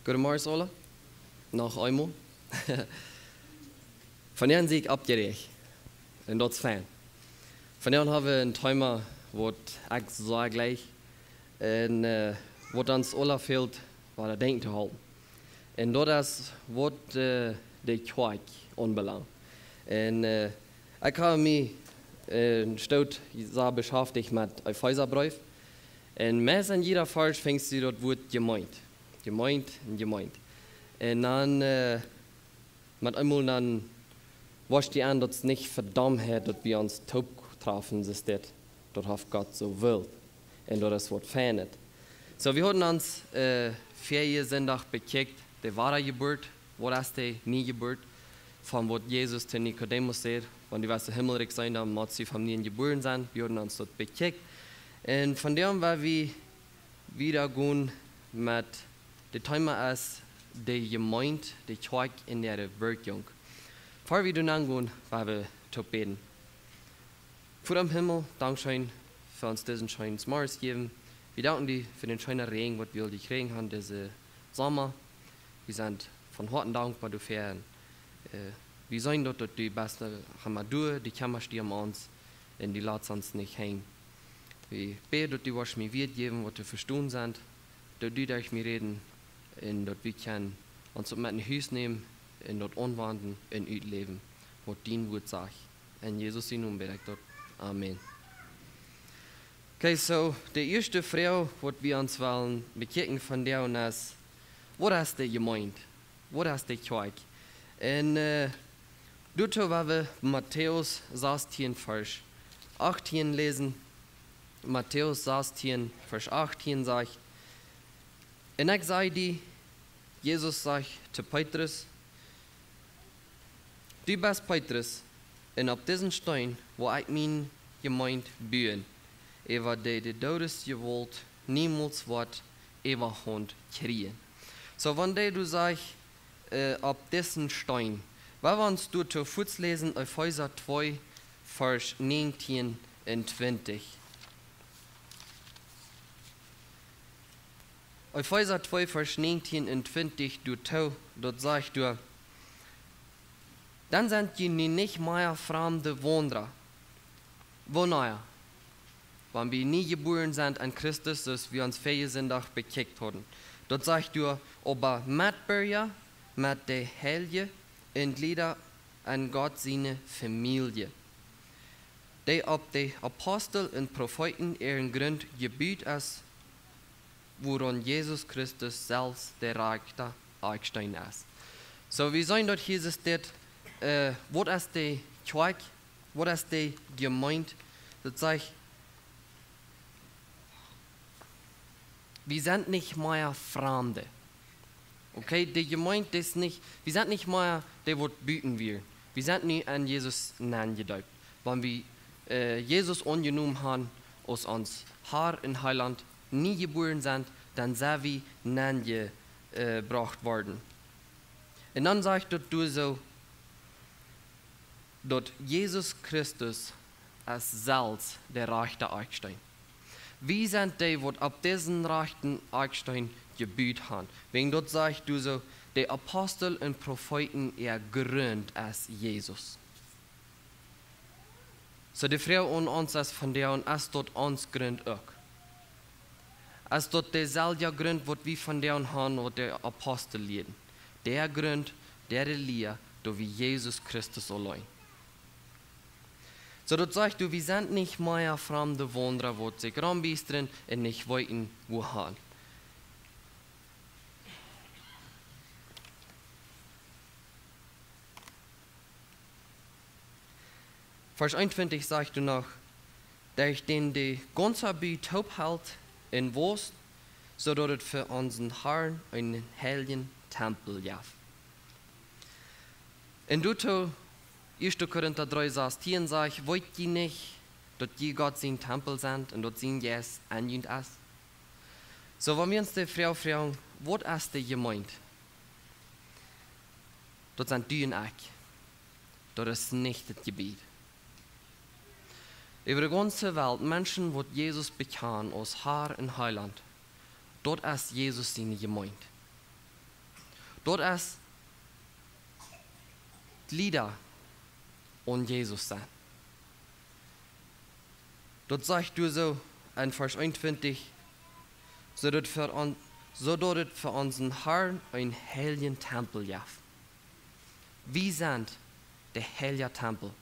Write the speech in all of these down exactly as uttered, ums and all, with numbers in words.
Goodemorjes aula. Noch eemol. Vondoag sie ekj oppjeräacht. Un daut es fein. Vondoag hab wie een Thema waut ekj sea jlikj un, äh, waut ons aula fält, waut denkjen to hoolen. Un daut es waut, äh, de Kjoakj aunbelangt. Un, äh, ekj hab mie, äh, een Stoot sea beschäftigt met Efeserbreef. Un meist enn jieda Varsch finjst du daut Wuat Jemeent. Jemeent un Jemeent. Un dan, äh, met eemol dan woat die aun, daut es nich Vedaumtheit, daut wie ons toop trafen, es dit. Daut haft Gott soo jewult. Un daut es waut feinet. Soo, wie hauden ons, äh, verjen Sindach bekjikjt, de Wadajeburt, waut es de Niejeburt, von waut Jesus to Nikodemus säd, wan du west em Himmelrikj sennen, dan motst du von nieem jebuaren sennen. Wie hauden ons daut bekjikjt. Un vondoag woa wie wieda gonen met, daut Thema es de Jemeent, de Kjoakj un äare Wirkjunk. Ea wie doa aungonen, woa wie toop bäden. Voda em Himmel, dankscheen fa ons disen scheenen Morjes jäwen. Wie danken die fa dän scheenen Räajen, waut wie aul jekjräajen haben disen Somma. Wie sent von Hoaten dankboa doafäa. Un, äh, wie seenen daut, daut du best, äh, emma doa, du kjemmascht die om ons un du latst ons nich henjen. Wie bäden, daut du woascht mie Wieed jäwen, waut to vestonen sent, daut du derch mie räden un daut wie kjennen ons daut met no Hus nämen un daut aunwenjen un utläwen, waut dien Wuat sajcht. Enn Jesus sien Nomen bäd ekj daut. Amen. Okay, soo, de ieeschte Froag, waut wie ons wellen bekjikjen vondoag es, waut es de Jemeent? Waut es de Kjoakj? Un, äh, doatoo woa wie Matäus sastieen, Varsch achttieen läsen. Matäus sastieen, Varsch achttieen sajcht: Un ekj saj die, Jesus sajcht to Petrus: Du best Petrus, un opp disen Steen woa ekj miene Jemeent buen, äwa dee de Doodesjewault niemols woat Äwahaunt kjrieen. Soo, wan dee doa sajcht, äh, opp disen Steen. Woa wie ons doatoo fuaz läsen, Efeesa twee, Varsch näajentieen un twintich. Efeesa twee, Varsch näajentieen un twintich, doatoo, daut sajcht doa: Dan sent jie nu nich mea framde Waundra. Woo nu? Wan wie nie jebuaren sent enn Christus, soo aus wie ons verjen Sindach bekjikjt hauden. Daut sajcht doa: Oba Metbirja met de Heilje un Jlieda enn Gott siene Famielje, dee opp de Apostel un Profeeten äaren Grunt jebut es, wuaraun Jesus Christus selfst de rajchta Akjsteen es. Soo, wie seenen daut Jesus dit, äh, waut es de Kjoakj, waut es de Jemeent, daut sajcht, wie sent nich mea Framde. Okay, de Jemeent es nich, wie sent nich mea dee waut buten wieren. Wie sent nu enn Jesus nenjedeept. Wan wie, äh, Jesus aunjenomen haben aus ons Herr un Heilaunt, nie jebuaren sent, dan sent wie nenje-, äh, brocht worden. Un dan sajcht daut doa soo, daut Jesus Christus es selfst de rajchta Akjsteen. Wie sent dee, waut opp disen rajchta Akjsteen jebut haben. Wäajen daut sajcht doa soo, de Apostel un Profeeten äa Grunt es Jesus. Soo, de Froag aun ons es vondoag, es daut ons Grunt uk? Es daut deeselwja Grunt, waut wie vondoag haben, waut de Apostel lieeden? Dee Grunt, dee Lia, doa wie Jesus Christus auleen. Soo, daut sajcht doa, wie sent nich mea framde Waundra, waut sikj rombiestren un nich weeten, wua han. Varsch eenuntwintich sajcht doa noch: Derch dän de gaunze Bie toop helt un wausst, soo daut et fa onsen Herrn eenen heiljen Tempel jeft. Un doatoo, ieeschte Korinta dree sastieen sajcht: Weet jie nich, daut jie Gott sien Tempel sent un daut sien Jeist enn junt es? Soo, wan wie ons de Froag froagen, waut es de Jemeent? Daut sent du un ekj. Daut es nich daut Jebied. Äwa de gaunze Welt, Menschen, waut Jesus bekjanen aus Herr un Heilaunt, daut es Jesus siene Jemeent. Daut es Glieda aun Jesus sennen. Daut sajcht doa soo en Varsch eenuntwintich, soo daut fa on-, soo daut et fa onsen Harn een heiljen Tempel jeft. Wie sent de heilje Tempel.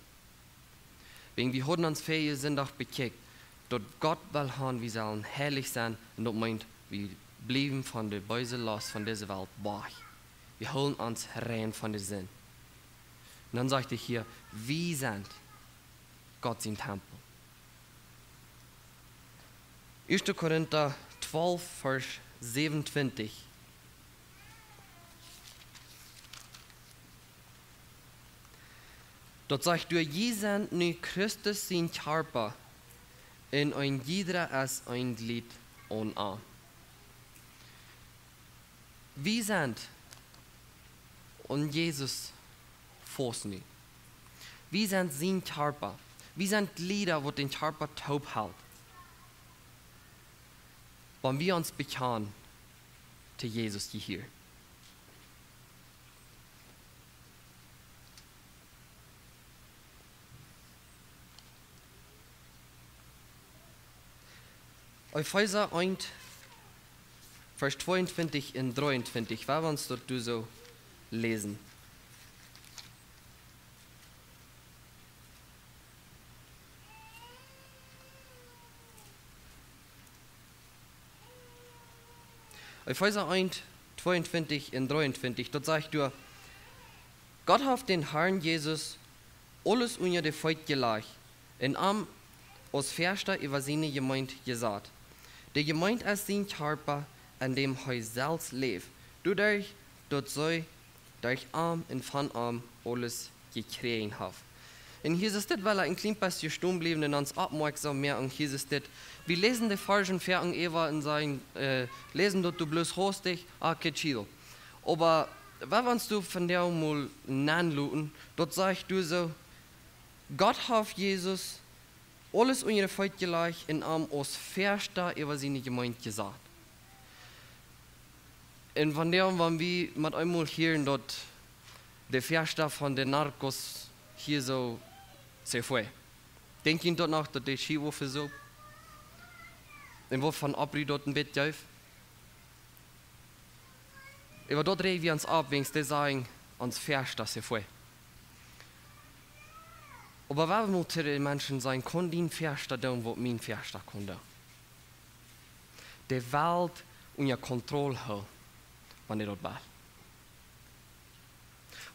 Wäajen wie hauden ons väajen Sindach bekjikjt, daut Gott well han, wie sellen heilich sennen, un daut meent, wie bliewen von de beese Lost von dise Welt wajch. Wie hoolen ons rein von de Sind. Un dan sajcht hee hia, wie sent Gott sien Tempel. Ieeschte Korinta twalf, Varsch säwenuntwintich. Daut sajcht doa: "Jie sent nu Christus sien Kjarpa, un een jieda es een Glied aun am." Wie sent aun Jesus faust nu. Wie sent sien Kjarpa. Wie sent Glieda, waut dän Kjarpa toop helt. Wan wie ons bekjanen to Jesus hia. Efeesa eent, Varsch tweeuntwintich un dreeuntwintich, woa wie ons daut doa soo läsen. Efeesa eent, tweeuntwintich un dreeuntwintich, daut sajcht doa: "Gott haft dän Harn Jesus aules unja de Feet jelajcht un am aus Väaschta äwa siene Jemeent jesat. De Jemeent es sien Kjarpa, en däm hee selfst läft, doaderch daut see derch am un von am aules jekjräajen haft." Un hia es dit, well ekj een kjlien bät stonen bliewen un ons oppmoakjsom moaken, hia es dit. Wie läsen de Varschen ver un äwa un sajen, äh, läsen daut doa bloos haustich, ah, kee Schiedel. Oba wan wie ons doa vondoag mol nenloten, daut sajcht doa soo: "Gott haft Jesus aules unja de Feet jelajcht un am aus Väaschta äwa siene Jemeent jesat." Un vondoag, wan wie met eemol hieren, daut de Väaschta von de Narcos hia soo se fue. Denkj jie daut noch, daut dee Schiwuaffe soo? Un waut von Oprua daut een bät jeef? Äwa daut räd wie ons opp, wäajen dee sajen, ons Väaschta se fue. Oba wan wie mol to de Menschen sajen, kaun dien Väaschta doonen, waut mien Väaschta kaun doonen? De Welt unja Kontroll hoolen, wan dee daut well.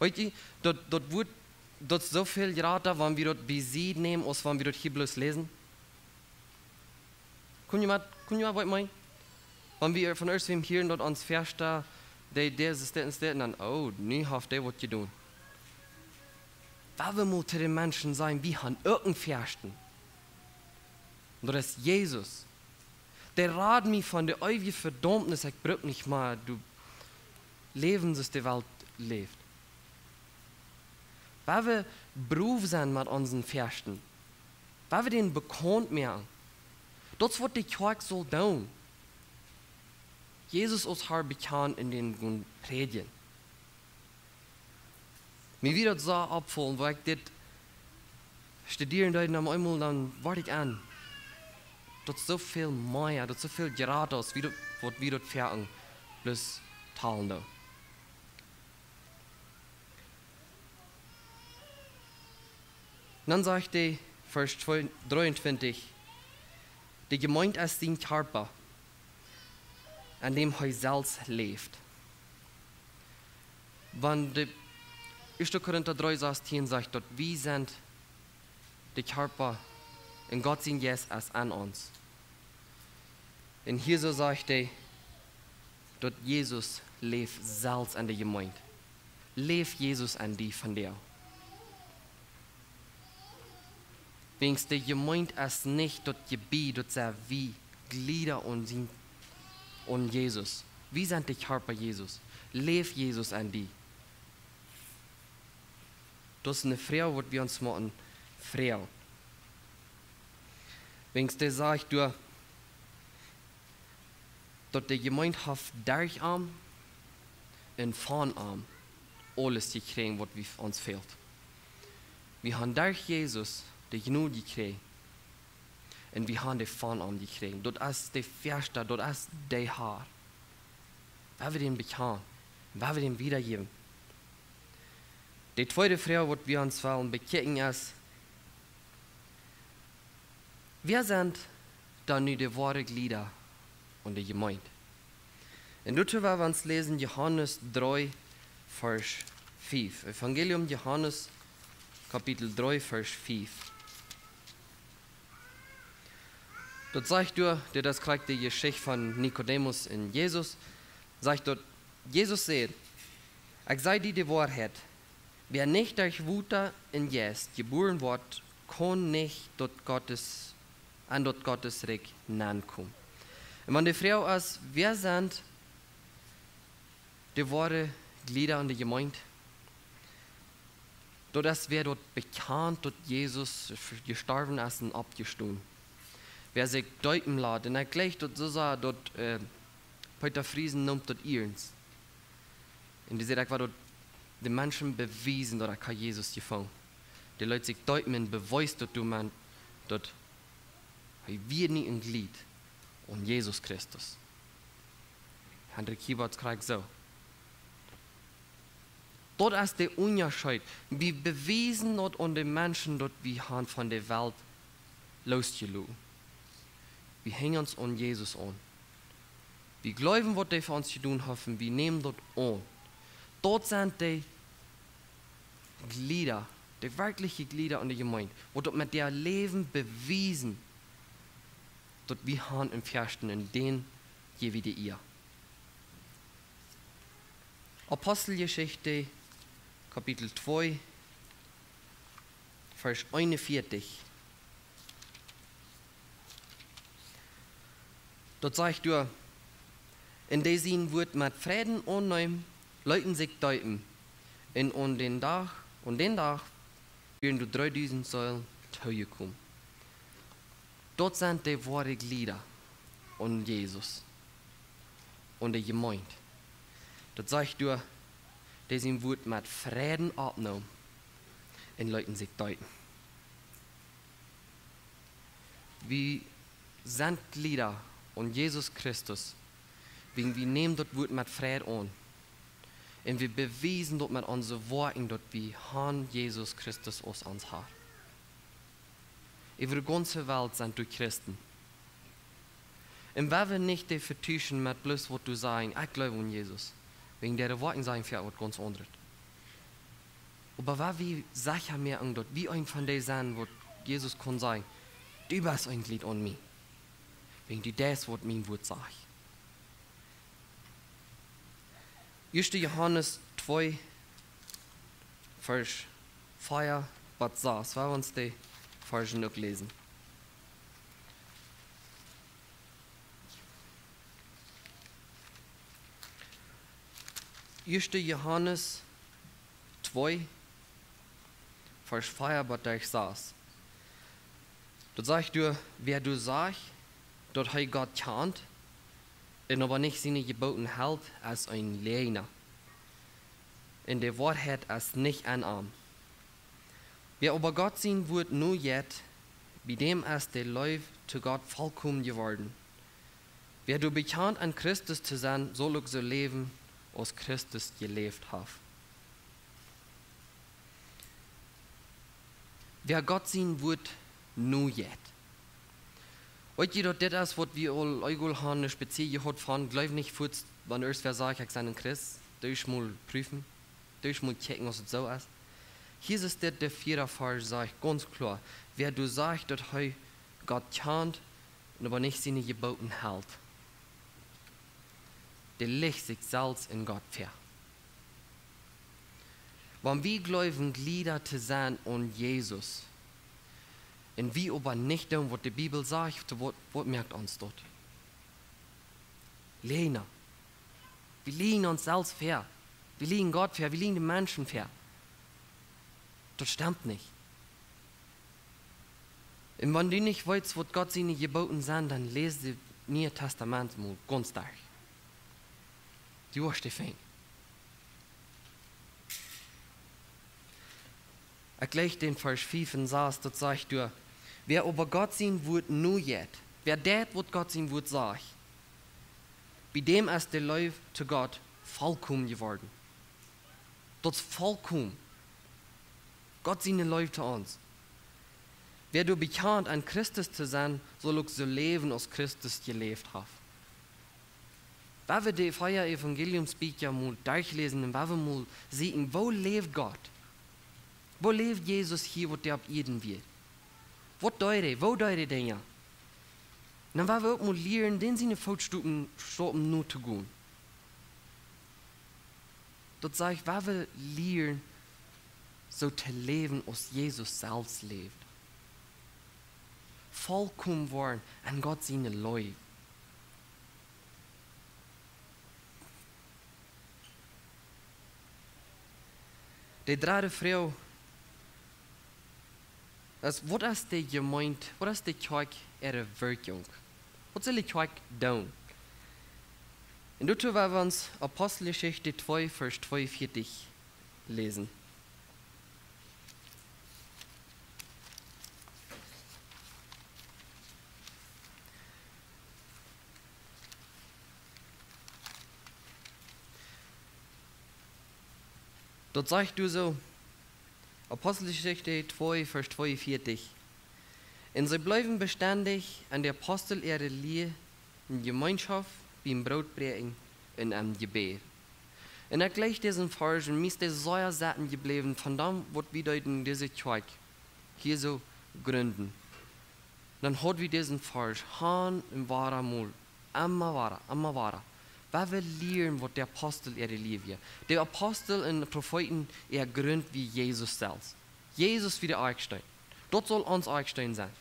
Weet jie, daut, daut woat, daut es soo väl jrata, wan wie daut bie sikj nämen, aus wan wie daut hia bloos läsen. Kunn jie met, kunn jie met waut ekj meen? Wan wie von irjentwäm hieren, daut ons Väaschta, dee, dee es dit un dit, un dan, oh, nu haft dee waut jedonen. Wan wie mol to de Menschen sajen, wie haben uk eenen Väaschta. Un daut es Jesus. Dee rad mie von de eewje Vedaumnis, ekj bruk nich mea daut Läwen, soo aus de Welt läft. Wan wie brow sent met onsen Väaschta. Wan wie dän bekaunt moaken. Daut es waut de Kjoakj saul doonen. Jesus aus Har bekjanen un dän gonen prädjen. Mie wia daut soo oppjefollen, woo ekj dit studieren deed, un opp eemol dan wort ekj aun. Daut es soo väl mea, daut es soo väl jrata aus wie daut, waut wie daut foaken bloos talen doonen. Dan sajcht hee, Varsch twee, dreeuntwintich: "De Jemeent es sien Kjarpa, en däm hee selfst läft." Wan de ieeschte Korinta dree sastieen sajcht, daut wie sent de Kjarpa un Gott sien Jeist es en ons. Un hia soo sajcht hee, daut Jesus läft selfst en de Jemeent. Läft Jesus en die vondoag? Wäajen de Jemeent es nich daut Jebied, daut sent wie Glieda aun sien, aun Jesus. Wie sent de Kjarpa Jesus. Läft Jesus en die? Daut es eene Froag, waut wie ons motten froagen. Wäajen hee sajcht doa, daut de Jemeent haft derch am un von am aules jekjräajen, waut wie, ons fält. Wie han derch Jesus de Jnod jekjräajen un wie han de von am jekjräajen. Daut es de Ieeschte, daut es de Herr. Woa wie dän bekjanen, woa wie dän wiedajäwen. De tweede Froag, waut wie ons wellen bekjikjen, es: Wäa sent dan nu de woare Jlieda aun de Jemeent? Un doatoo woa wie ons läsen Johanes dree, Varsch fief. Evangelium Johanes, Kapitel dree, Varsch fief. Daut sajcht doa, dit es krakjt de Jeschicht von Nikodemus un Jesus, sajcht daut, Jesus säd: "Ekj saj die de Woarheit, wäa nich derch Wota un Jeist jebuaren woat, kaun nich daut Gottes, aun daut Gottes Rikj nenkomen." Un wan de Froag es, wäa sent de woare Jlieda aun de Jemeent? Daut es, wäa daut bekjant, daut Jesus jestorwen es un oppjestonen. Wäa sikj deepen lat. Un ekj jleich daut soo sea, daut, äh, Peter Friesen nemt daut iernst. Un dee sajcht: "Ekj well daut de Menschen bewiesen, daut ekj ha Jesus jefungen." Dee leet sikj deepen un bewiest daut doamet, daut hee wia nu een Jlied aun Jesus Christus. Hendrik Hiebert krakjt soo. Daut es de Unjascheet. Wie bewiesen daut aun de Menschen, daut wie han von de Welt losjeloten. Wie henjen ons aun Jesus aun. Wie jleewen, waut hee fa ons jedonen haft, un wie nämen daut aun. Daut sent de Jlieda, de werkjliche Jlieda aun de Jemeent, waut daut met äa Läwen bewiesen, daut wie han een Fäasten un dän jäw wie de Ea. Aposteljeschicht, Kapitel twee, Varsch eenunvieetich. Daut sajcht doa: "Un dee sien Wuat met Freiden aunneemen, leeten sikj deepen. Un aun dän Dach, aun dän Dach wieren doa dreedusent Seelen toojekomen." Daut sent de woare Jlieda aun Jesus, aun de Jemeent. Daut sajcht doa, dee sien Wuat met Freiden oppneemen un leeten sikj deepen. Wie sent Jlieda aun Jesus Christus, wiels wie nämen daut Wuat met Freid aun. Un wie bewiesen daut met onse Woakjen, daut wie han Jesus Christus aus ons Herr. Äwa de gaunze Welt sent doa Christen. Un woa wie nich dee vetuschen met bloos waut doa sajen: "Ekj jleew aun Jesus." Wäajen dee Woakjen sajen fäa waut gaunz aundret. Oba woa wie secha moaken, daut wie een von dee sent, waut Jesus kunn sajen: "Du best een Jlied aun mie." Wäajen du deist, waut mien Wuat sajcht. Ieeschte Johanes twee, Varsch vea bat sas. Woa wie ons dee Varschen uk läsen. Ieeschte Johanes twee, Varsch vea bat sas. Daut sajcht doa: "Wäa doa sajcht, daut hee Gott kjant, un oba nich siene Jebooten helt, es een Läajna. Un de Woarheit es nich en am. Wäa oba Gott sien Wuat nojeit, bie däm es de Leew to Gott volkomen jeworden. Wäa doa bekjant, en Christus to sennen, saul uk soo läwen, aus Christus jeläft haft." Wäa Gott sien Wuat nojeit. Weet jie, daut dit es, waut wie aul, aul han, ne spezielle Hoat von: "Jleew nich fuaz, wan ieescht wäa sajcht, ekj sie een Christ." Doa mol prüfen. Doa mol checken, aus et soo es. Hia es dit, de vieede Varsch sajcht gaunz kloa: "Wäa doa sajcht, daut hee Gott kjant, un oba nich siene Jebooten helt, dee licht sikj selfst un Gott väa." Wan wie jleewen, Jlieda to sennen aun Jesus, un wie oba nich doonen, waut de Bibel sajcht, waut, waut moakt ons daut? Läajna. Wie lieejen ons selfst väa. Wie lieejen Gott väa. Wie lieejen de Menschen väa. Daut stemt nich. Un wan du nich weetst, waut Gott siene Jebooten sent, dan läs daut Niee Tastament mol gaunz derch. Du woascht dee finjen. Ekj läs dän Varsch fiew un sas, daut sajcht doa: Wäa oba Gott sien Wuat nojeit, wäa deit, waut Gott sien Wuat sajcht, bie däm es de Leew to Gott volkomen jeworden. Daut es volkomen. Gott siene Leew to ons. Wäa doa bekjant, en Christus to sennen, saul uk soo läwen, aus Christus jeläft haft. Wan wie de vea Evangeliumsbieekja mol derchläsen un wan wie mol seenen, woo läwd Gott? Woo läwd Jesus hia, waut hee opp Ieed wia? Waut deed hee? Woo deed hee Dinja? Un dan wan wie uk mol lieren, dän siene Footstopen, Stopen notogonen. Daut sajcht, wan wie lieren, soo to läwen, aus Jesus selfst läwd. Volkomen woaren en Gott siene Leew. De dredde Froag es, waut es de Jemeent, waut es de Kjoakj äare Wirkjunk? Waut saul de Kjoakj doonen? Un doatoo woa wie ons Aposteljeschicht twee, Varsch tweeunvieetich läsen. Daut sajcht doa soo, Aposteljeschicht twee, Varsch tweeunvieetich. Un see bleewen bestendich en de Apostel äare Lia, en Jemeenschoft, biem Brootbräakjen un em Jebäd. Un ekj läs disen Varsch un mie es dee sea setten jebläwen von daut, waut wie deeden dise Kjoakj hia soo jrinden. Dan haud wie disen Varsch han un wada mol, emma wada, emma wada. Wan wie lieren, waut de Apostel äare Lia wia. De Apostel un Profeeten äa Grunt wia Jesus selfst. Jesus wia de Akjsteen. Daut saul ons Akjsteen sennen.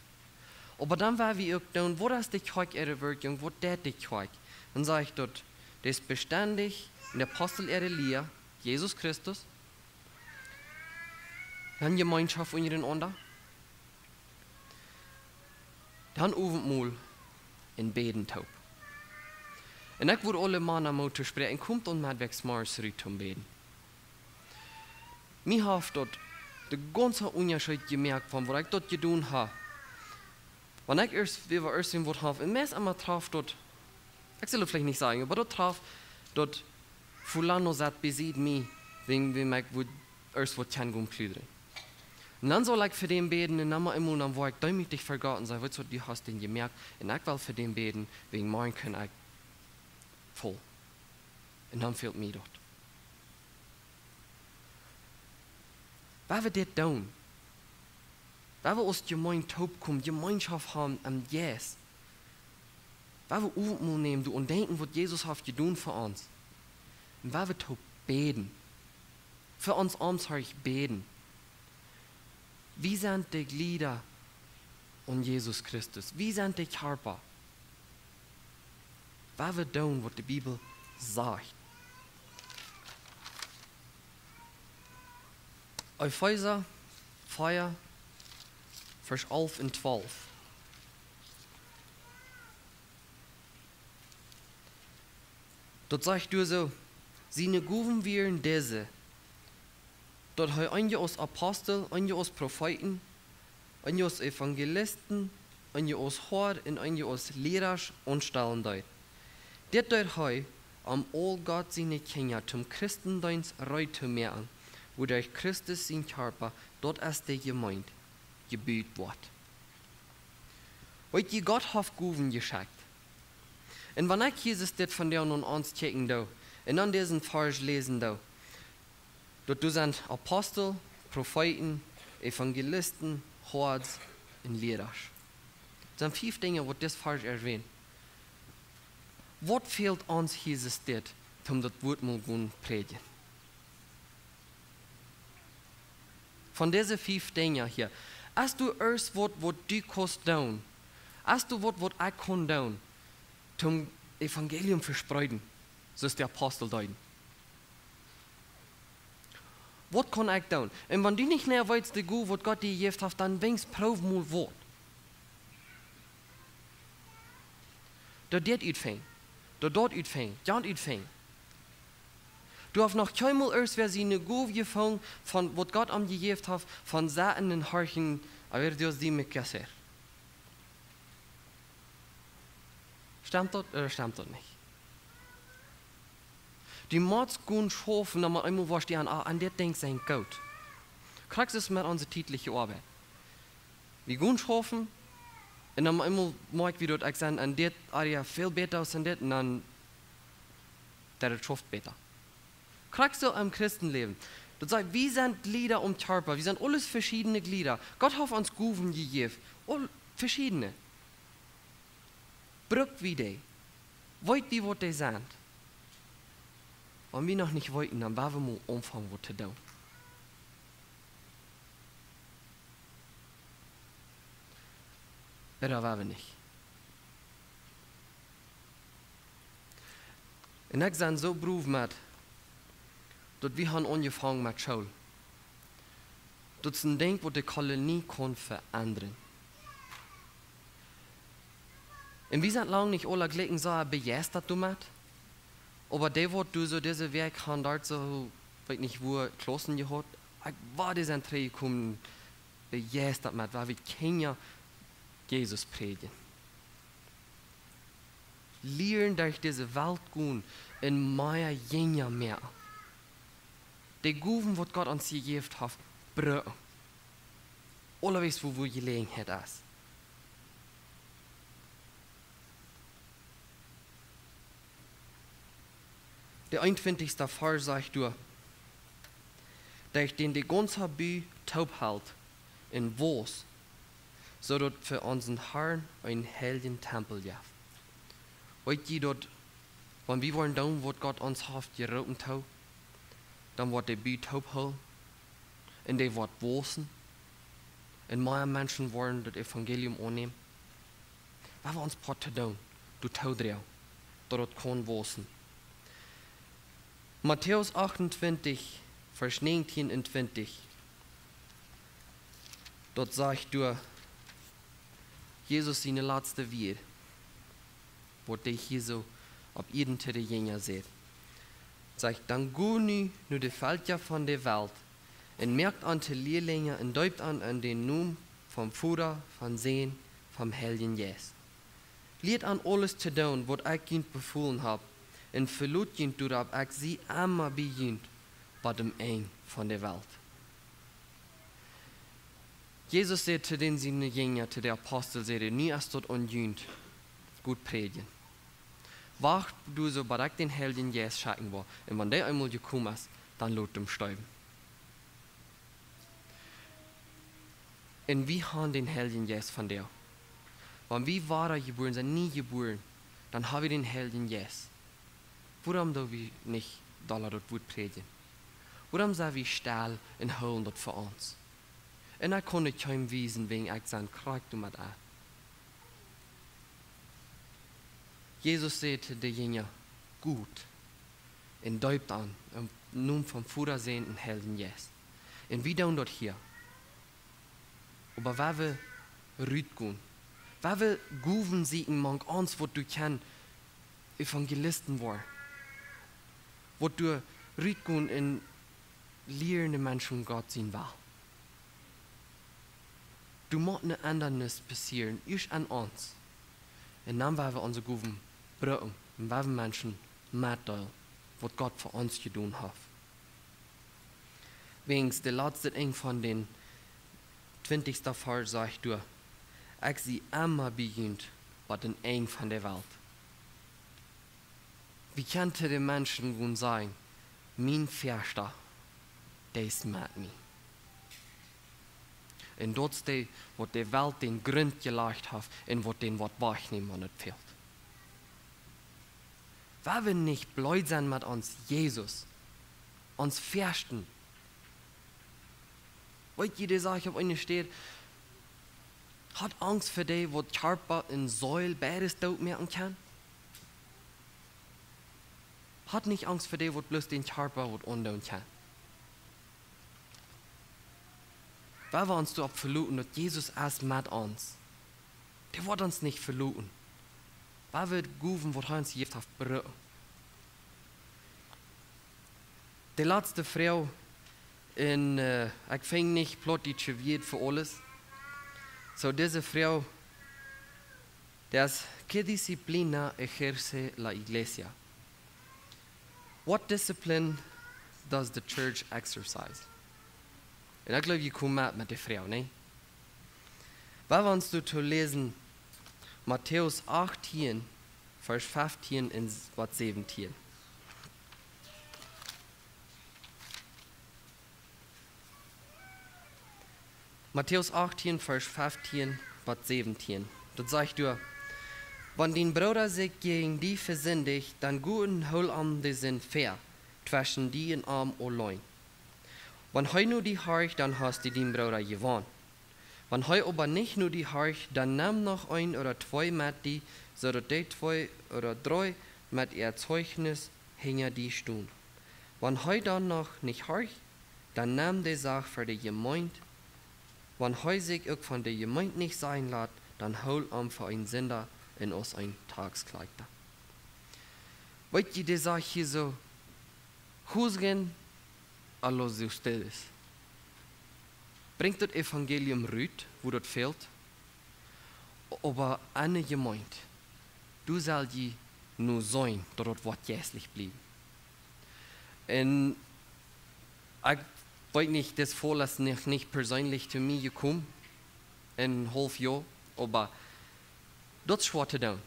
Oba dan wan wie uk doonen, waut es de Kjoakj äare Wirkjunk, waut deit de Kjoakj? Dan sajcht daut, dee es bestendich en de Apostel äare Lia, Jesus Christus, dan Jemeenschoft unjarenaunda, dan Owentmol un bäden toop. Un ekj wudd aule Mana Moot toospräakjen, komt aun Meddwäakjsmorjes rut toom bäden. Mie haft daut de gaunze Unjascheet jemoakt von waut ekj doa jedonen hab. Wan ekj ieescht, wäa ieescht waut haft, un meist emma traft daut, ekj saul et veleicht nich sajen, oba daut traft daut Fulano saut besied mie, wäajen wäm ekj wudd ieescht waut kjennen gonen pludren. Un dan saul ekj fa dän bäden un dan mau eemol, dan woa ekj deemootich ver Gott un saj: Weetst waut, du hast dän jemoakt un ekj well fa dän bäden, wäajen morjen kaun ekj voll. Un dan fält mie daut. Wan wie dit doonen, wan wie aus Jemeent toopkomen, Jemeenschoft haben aum Jeist, wan wie Owentmol nämen, doaraun denkjen, waut Jesus haft jedonen fa ons, un wan wie toop bäden, fa ons Oomkjrieej bäden, wie sent de Jlieda aun Jesus Christus, wie sent de Kjarpa. Wan wie doonen, waut de Bibel sajcht. Efeesa vea, Varsch alf un twalf. Daut sajcht doa soo: Siene Gowen wieren dise, daut hee eenje aus Apostel, eenje aus Profeeten, eenje aus Evangelisten, eenje aus Hoad un eenje aus Liera aunstalen deed. Dit deed hee, om aul Gott siene Kjinja toom Christendeenst reed to moaken, wuaderch Christus sien Kjarpa, daut es de Jemeent, jebut woat. Weet jie, Gott haft Gowen jeschekjt. Un wan ekj Jesus dit von doa aun ons kjikjen doo, un dan disen Varsch läsen doo, daut doa sent Apostel, Profeeten, Evangelisten, Hoads un Liera. Daut sent fief Dinja, waut dis Varsch erwähnt. Waut fält ons Jesus dit, om daut Wuat mol gonen prädjen? Von dise fief Dinja hia, es doa ieescht waut, waut du kaust doonen? Es doa waut, waut ekj kaun doonen, toom Evangelium vespreeden, soo aus de Apostel deeden? Waut kaun ekj doonen? Un wan du nich mea weetst, de Gow, waut Gott die jejäft haft, dan weens proow mol waut. Doo dit utfinjen. Doo daut utfinjen. Jant utfinjen. Du hast noch kjeenmol irjentwäa siene Gow jefungen von waut Gott am jejäft haft, von saten un horchen, a ver Dios dime qué hacer. Stemt daut ooda stemt daut nich? Du motst gonen schaufen, dan met eemol woascht du aun, ah, aun dit Dinkj sie ekj goot. Krakjt soo es met onse tietliche Oabeit. Wie gonen schaufen, un dan met eemol moakj wie daut ekj sie aun dit area väl bäta aus aun dit, un dan daut et schauft bäta. Krakjt soo em Christenläwen. Daut sajcht, wie sent Jlieda aum Kjarpa, wie sent aules veschiedne Jlieda. Gott haft ons Gowen jejäft, aul veschiedne. Bruck wie dee? Weet wie waut dee sent? Wan wie noch nich weeten, dan woa wie mol aunfangen waut to doonen. Ooda woa wie nich? Un ekj sie soo brow met, daut wie haben aunjefongen met School. Daut es een Dinkj waut de Kolonie kaun veendren. Un wie sent lang nich aula jlikj soo bejeistat doamet. Oba dee waut du soo dise Wäakj han doa soo, weet nich woo, Klaussen jehaut, ekj woa dee sent trigjjekomen, bejeistat met, woo wie Kjinja Jesus prädjen. Lieren derch dise Welt gonen un mea Jinja moaken. De Gowen waut Gott ons jejäft haft, brucken. Aulawäajen wua, wua Jeläajenheit es. De eenuntwintichste Varsch sajcht doa, daut dän de gaunze Bie toop helt un wausst, soo daut fa onsen Harn een heiljen Tempel jeft. Weet jie daut, wan wie woaren doonen waut Gott ons haft jeroopen too, dan woat de Bie toop hoolen un dee woat wausen un mea Menschen woaren daut Evangelium aunnämen? Woa wie ons Poat to doonen, doatoo droagen, daut et kaun wausen. Matäus achtuntwintich, Varsch näajentieen un twintich. Daut sajcht doa Jesus siene latste Wieed, waut hee hia soo opp Ieed to de Jinja säd. Sajcht: Dan go nu no de Velkja von de Welt un moakt an to Lielinja un deept an en dän Nomen vom Voda, vom Sän, vom Heiljen Jeist. Lieet an aules to doonen waut ekj junt befolen hab, un velot junt doaropp, ekj sie emma bie junt bat aum Enj von de Welt. Jesus säd to dän siene Jinja, to de Apostel, säd hee: Nu es daut aun junt, goot prädjen. Wacht du soo bat ekj dän Heiljen Jeist schekjen woa, un wan dee eemol jekomen es, dan lot am stoawen. Un wie haben dän Heiljen Jeist vondoag. Wan wie wada jebuaren sent, nie jebuaren, dan haben wie dän Heiljen Jeist. Wuarom doo wie nich dolla daut Wuat prädjen? Wuarom sent wie stell un hoolen daut fa ons? Un ekj kaun daut kjeenem wiesen, wäajen ekj sie krakjt doamet aun. Jesus säd to de Jinja: Got un deept an em Nomen vom Voda, Sän un Heiljen Jeist. Un wie doonen daut hia. Oba woa wie rutgonen, woa wie Gowen sieekjen mank ons, waut doa kjennen Evangelisten woaren, waut doa rutgonen un lieren de Menschen Gott sien Wellen. Doa mott eene Endrunk passieren, ieescht aun ons. Un dan woa wie onse Gowen brucken un woa wie Menschen metdeelen waut Gott fa ons jedonen haft. Wäajen de latste Enj von dän twintichsten Varsch sajcht doa: Ekj sie emma bie junt bat aum Enj von de Welt. Wie kjennen to de Menschen gonen sajen: Mien Fäaschta, dee es met mie. Un daut es dee, waut de Welt dän Grunt jelajcht haft un waut dän woat wajchnämen, wan et fält. Woa wie nich bleed sennen met ons Jesus, ons Fäaschta? Weet jie, dee sajcht opp eene Städ: Hat Angst fa dee, waut Kjarpa un Seel beides doot moaken kaun. Hat nich Angst fa dee, waut bloos dän Kjarpa waut aundoonen kaun. Woa wie ons doaropp veloten, daut Jesus es met ons. Dee woat ons nich veloten. Woa wie de Gowen, waut hee ons jejäft haft, brucken. De latste Froag, un, äh, ekj finj nich plautdietsche Wieed fa aules. Soo, dise Froag, daut es: ¿Qué disciplina ejerce la iglesia? What discipline does the church exercise? Un ekj jleew, jie komen met, met de Froag, nä? Wie woaren ons doa läsen, Matäus achtieen, Varsch feftieen un s-, waut säwentieen. Matäus achtieen, Varsch feftieen waut säwentieen. Daut sajcht doa: Wan dien Brooda sikj jäajen die vesindicht, dan go un hool am de Sind väa, tweschen die un am auleen. Wan hee no die horcht, dan hast du dien Brooda jewonnen. Wan hee oba nich no die horcht, dan nemm noch een ooda twee met die, soo daut dee twee ooda dree met äa Zeichnis hinja die stonen. Wan hee dan noch nich horcht, dan nemm de Sach ver de Jemeent. Wan hee sikj uk von de Jemeent nich sajen lat, dan hool am fa een Sinda un aus een Taxkjlieejda. Weet jie, dee sajcht hia soo: Juzguen a los de ustedes. Brinjt daut Evangelium rut, wua daut fält. Oba aun de Jemeent, du sell jie nu seenen, daut daut woat jeistlich bliewen. Un ekj weet nich, dit Voll es nich, nich perseenlich to mie jekomen, een haulf Joa, oba daut es schwoa to doonen.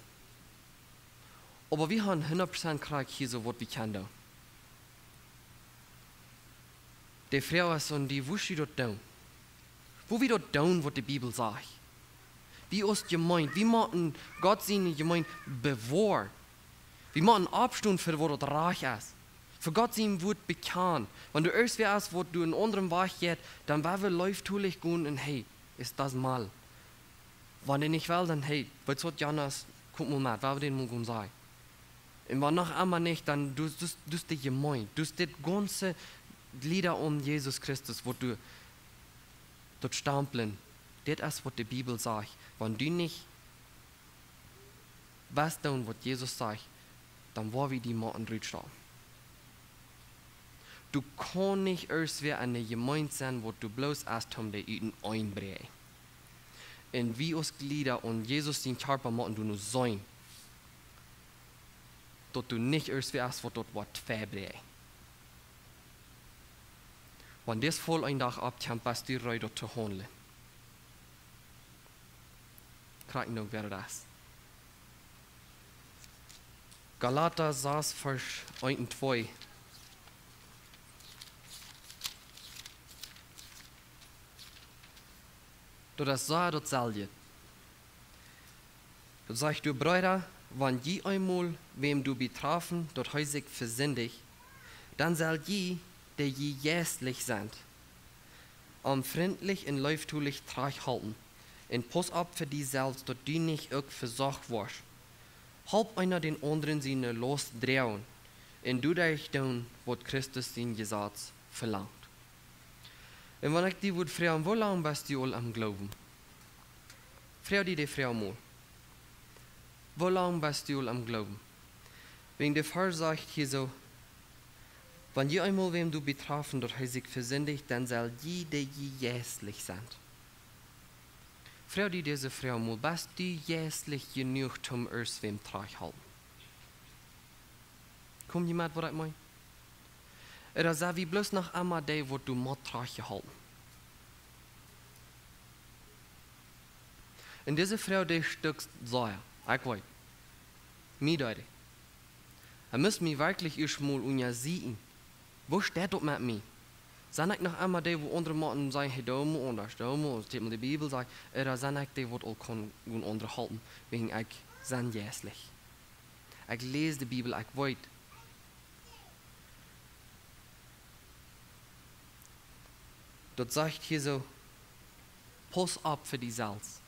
Oba wie haben hundat Prozent krakjt hia soo waut wie kjennen doonen. De Froag es, un dee, woo wie daut doonen. Woo wie daut doonen, waut de Bibel sajcht. Wie aus Jemeent, wie motten Gott siene Jemeent bewoaren. Wie motten oppstonen fa waut daut rajcht es. Fa Gott sien Wuat bekjanen. Wan doa irjentwäa es, waut doa een aundren Wajch jeit, dan woa wie leeftolich gonen un: Hey, es daut mol. Wan dee nich well, dan: Hey, weetst waut, Jonas, kom mol met, woa wie dän mol gonen sajen. Un wan noch emma nich, dan du, du, du de Jemeent, du dit gaunze Glieda aun Jesus Christus, waut du daut stamplen. Dit es waut de Bibel sajcht. Wan du nich west doonen waut Jesus sajcht, dan woa wie die motten rutstoten. Du kaust nich irjentwäa enne Jemeent sennen, waut du bloos es om dee utenaunda brinjen. Un wie aus Glieda aun Jesus sien Kjarpa motten doa nu seenen, daut du nich irjentwäa es, waut daut woat vebrinjen. Wan dit Voll een Dach oppkjemt, best du reed to haundlen. Krakjt nu, wäa daut es. Galata sas, Varsch eent un twee. Daut es soo, daut sell jie. Daut sajcht doa: Breeda, wan jie eemol wäm doabie trafen, daut hee sikj vesindicht, dan sell jie, dee jie jeistlich sent, am frintlich un leeftolich trajchthalpen. Un pauss opp fa die selfst, daut du nich uk vesocht woascht. Halp eena dän aundren siene Laust droagen. Un du deist doonen, waut Christus sien Jesaz velangt. Un wan ekj die wudd froagen: Woo lang best du aul aum Gloowen? Froag die de Froag mol: Woo lang best du aul aum Gloowen? Wäajen de Varsch sajcht hia soo: Wan jie eemol wäm doabie trafen, daut hee sikj vesindicht, dan sell jie, dee jie jeistlich sent. Froag die dise Froag mol: Best du jeistlich jenuach, om irjentwäm trajchttohoolen? Kom jie met, waut ekj meen? Ooda sent wie bloos noch emma dee, waut doa mott trajchtjehoolen? Un dise Froag, dee stikjt sea, ekj weet. Mie deed et. Ekj must mie werkjlich ieescht mol unjasieekjen. Woo steit daut met mie? Sie ekj noch emma dee, wua aundre motten sajen: Hey, doo mol aundasch, doo mol, daut mol de Bibel sajcht? Ooda sie ekj dee, waut aul kaun, kaun aundre halpen, wäajen ekj sie jeistlich? Ekj läs de Bibel, ekj weet. Daut sajcht hia soo: Pauss opp fa die selfst.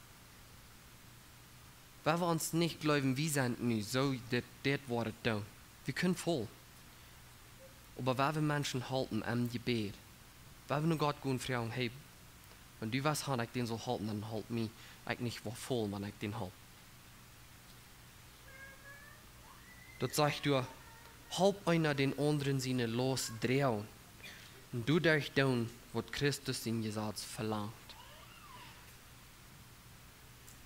Wan wie ons nich jleewen, wie sent nu soo, dit, dit woat et doonen. Wie kjennen faulen. Oba wan wie Menschen halpen em Jebäd, wan wie no Gott gonen froagen: Hey, wan du west han, ekj dän saul halpen, dan halp mie, ekj nich woa faulen, wan ekj dän halp. Daut sajcht doa: Halp eena dän aundren siene Laust droagen. Doaderch doonen, waut Christus sien Jesaz velangt.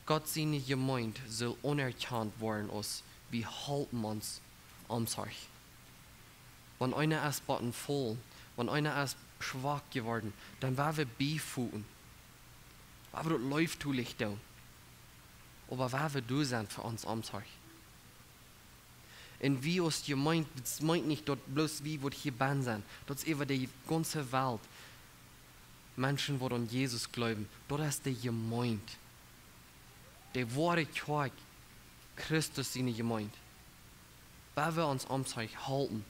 Gott siene Jemeent saul aunerkjant woaren aus: Wie halpen ons Omsorcht. Wan eena es bott em Faulen, wan eena es schwak jeworden, dan woa wie biefoten. Woa wie daut leeftolich doonen. Oba woa wie doa sennen fa ons Omsorcht. Un wie aus Jemeent, daut meent nich daut bloos wie waut hia bennen sent. Daut es äwa de gaunze Welt. Menschen waut aun Jesus jleewen. Daut es de Jemeent. De woare Kjoakj, Christus siene Jemeent. Woa wie ons Omsorcht halpen,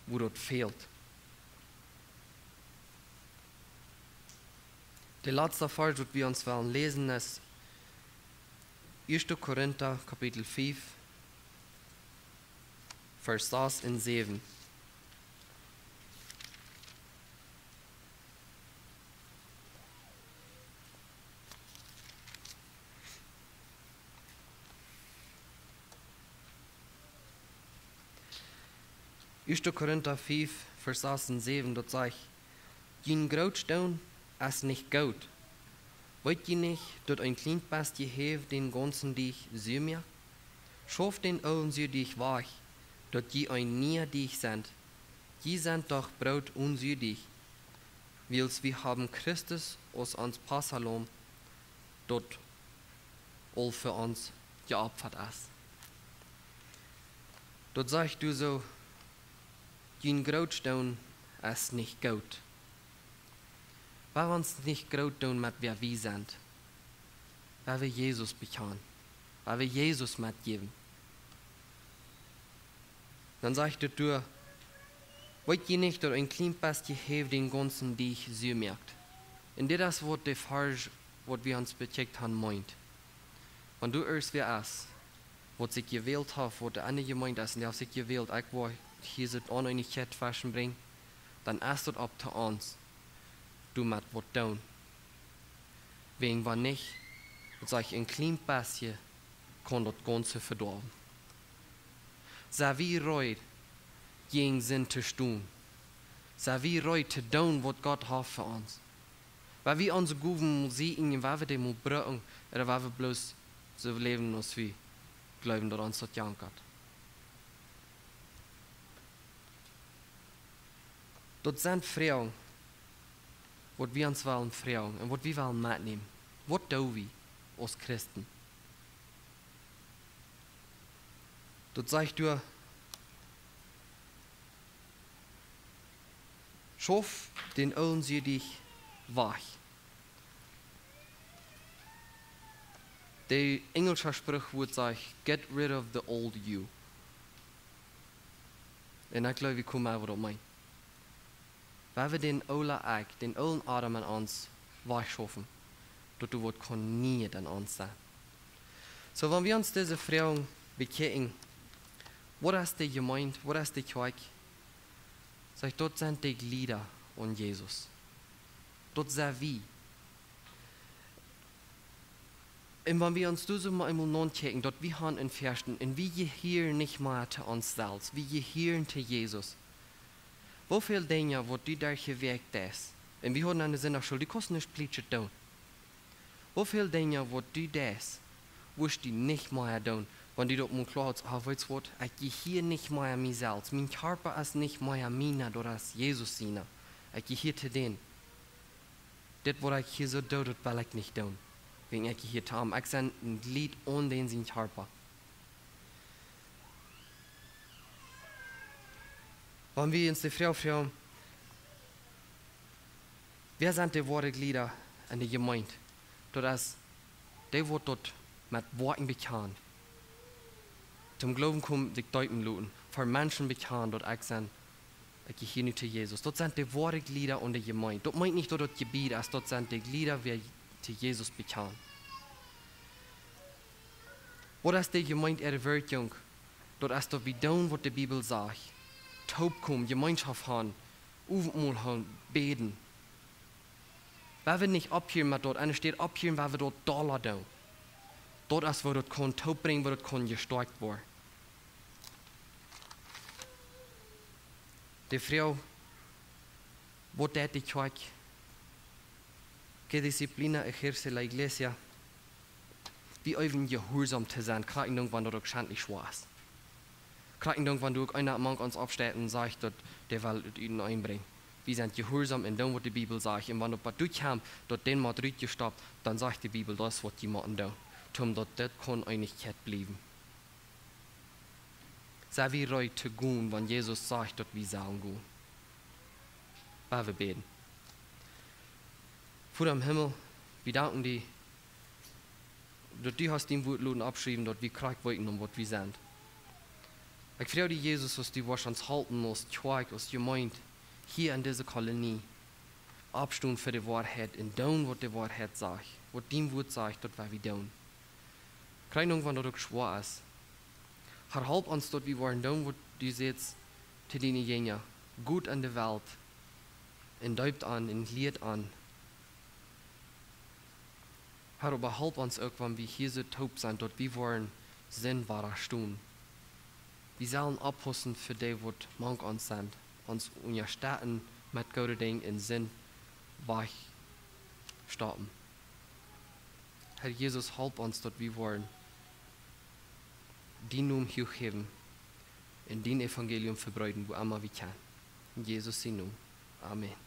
wua daut fält. De latste Varsch waut wie ons wellen läsen es Ieeschte Korinta Kapitel fief, Varsch sas un säwen. Ieeschte Korinta fief, Varsch sas un säwen, daut sajcht: Jun Grootdoonen es nich goot. Weet jie nich, daut een kjlien bät Häw dän gaunzen Deajch sua moakt? Schauft dän oolen Suadeajch wajch, daut jie een niea Deajch sent. Jie sent doch Broot un Suadeajch, wiels wie haben Christus aus ons Passalamm, daut aul fa ons jeopfat es. Daut sajcht doa soo: Jun Grootdoonen es nich goot. Woa wie ons nich groot doonen met wäa wie sent. Woa wie Jesus bekjanen. Woa wie Jesus metjäwen. Dan sajcht daut doa: Weet jie nich, daut een kjlien bät Häw dän gaunzen Deajch sua moakt? Un dit es waut de Varsch, waut wie ons bekjikjt haben, meent. Wan doa irjentwäa es, waut sikj jewält haft, waut de aundre Jemeent es, un dee haft sikj jewält, ekj woa hia soone Oneenichkjeit tweschen brinjen, dan es daut opp to ons, doamet waut doonen. Wäajen wan nich, daut sajcht, een kjlien bät kaun daut gaunze vedoawen. Sent wie reed, jäajen Sind to stonen? Sent wie reed to doonen waut Gott haft fa ons? Woa wie onse Gowen mol seenen un woa wie dee mol brucken, ooda woa wie bloos soo läwen aus wie jleewen daut ons daut jankat? Daut sent Froagen, waut wie ons wellen froagen un waut wie wellen metnämen. Waut doo wie aus Christen? Daut sajcht doa: Schauft dän oolen Suadeajch wajch. De enjelsche Sprichwuat sajcht: Get rid of the old you. Un ekj jleew, wie komen äwa daut meen. Woa wie dän oolen Ekj, dän oolen Adam en ons wajchschaufen, daut doa waut kaun Nieet en ons sennen. Soo, wan wie ons dise Froagen bekjikjen: Waut es de Jemeent, waut es de Kjoakj? Sajcht, daut sent de Jlieda aun Jesus. Daut sent wie. Un wan wie ons doa soo mol eemol nodenkjen, daut wie haben een Varsch, un wie jehieren nich mea to ons selfst, wie jehieren to Jesus. Woo väl Dinja waut du doa jewäakjt hast, un wie hauden aun de Sindachschool, du kaust nich plietschen doonen. Woo väl Dinja waut du deist, wurscht du nich mea doonen, wan du daut mol kloa hast: Ah, weetst waut, ekj jehia nich mea mie selfst. Mien Kjarpa es nich mea miena, daut es Jesus siena. Ekj jehia to dän. Dit waut ekj hia soo doo, daut well ekj nich doonen. Wäajen ekj jehia to am. Ekj sie een Jlied aun dän sien Kjarpa. Wan wie ons de Froag froagen: Wäa sent de woare Jlieda en de Jemeent? Daut es dee waut daut met Woakjen bekjanen. Toom Gloowen komen, sikj deepen loten. Fa Menschen bekjanen daut ekj sie, ekj jehia nu to Jesus. Daut sent de woare Jlieda aun de Jemeent. Daut meent nich daut daut Jebied es, daut sent de Jlieda waut to Jesus bekjanen. Waut es de Jemeent äare Wirkjunk? Daut es daut wie doonen waut de Bibel sajcht. Toopkomen, Jemeenschoft haben, Owentmol hoolen, bäden. Woa wie nich opphieren met daut, enne Städ opphieren, woa wie daut dolla doonen. Daut es woo daut kaun toopbrinjen, woo daut kaun jestoakjt woaren. De Froag: Waut deit de Kjoakj? Que disciplina ejerce la iglesia? Wie äwen jehuarsom to sennen, krakjt endoont wan daut uk schentlich schwoa es. Krakjt endoont wan doa uk eena mank ons oppsteit un sajcht daut dee well daut uteneen brinjen. Wie sent jehuarsom un doonen waut de Bibel sajcht. Un wan daut bat doa kjemt, daut dän mott rutjestoppt, dan sajcht de Bibel, daut es waut jie motten doonen, toom daut dit kaun Eenichkjeit bliewen. Sent wie reed to gonen wan Jesus sajcht daut wie sellen gonen? Lot ons bäden. Voda em Himmel, wie danken die daut du hast dien Wuat loten oppschriewen, daut wie krakjt weeten om waut wie sent. Ekj froag die, Jesus, aus du woascht ons halpen aus Kjoakj, aus Jemeent, hia en dise Kolonie, oppstonen fa de Woarheit un doonen waut de Woarheit sajcht, waut dien Wuat sajcht, daut woa wie doonen, krakjt endoont wan daut uk schwoa es. Har, halp ons daut wie woaren doonen waut du sajchst to diene Jinja: Got en de Welt un deept an un lieet an. Har, oba halp ons uk, wan wie hia soo toop sent, daut wie woaren Sind wadastonen. Wie sellen oppaussen fa dee waut mank ons sent, ons unjastetten met goode Dinja un Sind wajchstoppen. Har Jesus, halp ons daut wie woaren dien Nomen huach häwen un dien Evangelium vebreeden wua emma wie kjennen. En Jesus sien Nomen, amen.